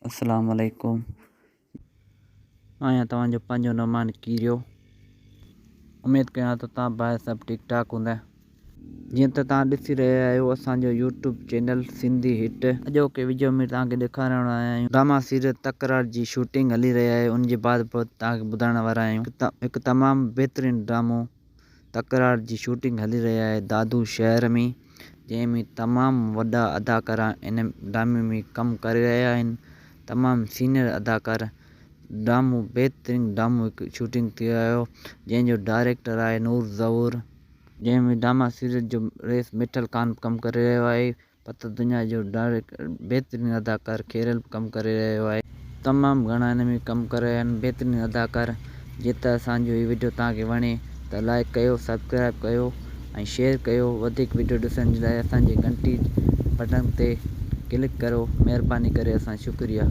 السلام عليڪم مان آهيان توهان جو پنهنجو نعمان ڪيريو اميد ڪيان ٿو توهان ڀائر سڀ ٺيڪ ٺاڪ هوندا جيئن ته توهان ڏسي رهيا آهيو اسان جو يوٽيوب چينل سنڌي هٽ اڄوڪي وڊيو ۾ توهان کي ڏيکارڻ آيا آهيون ڊراما سيريل تڪرار جي شوٽنگ هلي رهي آهي ان جي بعد توهان کي ٻڌائڻ وارا آهيون هڪ تمام بهترين ڊرامو تڪرار جي شوٽنگ هلي رهي آهي دادو شهر ۾ جنهن ۾ تمام وڏا اداڪار ان ڊرامي ۾ ڪم ڪري رهيا آهن تمام سينئر اداڪار ڊرامو بهترين ڊرامو هڪ شوٽنگ ٿي رهيو جنهن جو ڊائريڪٽر آهي نور ظهور جنهن ۾ ڊراما سيريل جو رئيس مٺل خان ڪم ڪري رهيو آهي پت دنيا جو ڊائريڪٽر بهترين اداڪار کيرل به ڪم ڪري رهيو آهي. تمام گهڻا هن ۾ ڪم ڪري رهيا آهن بهترين اداڪار جي ته اسان جو هي وڊيو توهان کي وڻي ته لائڪ ڪيو سبسڪرائب ڪيو ۽ شيئر ڪيو وڌيڪ وڊيو ڏسڻ جي لاء اسان جي گهنٽي بٽڻ تي ڪلڪ ڪريو مهرباني ڪري اسان شڪريه.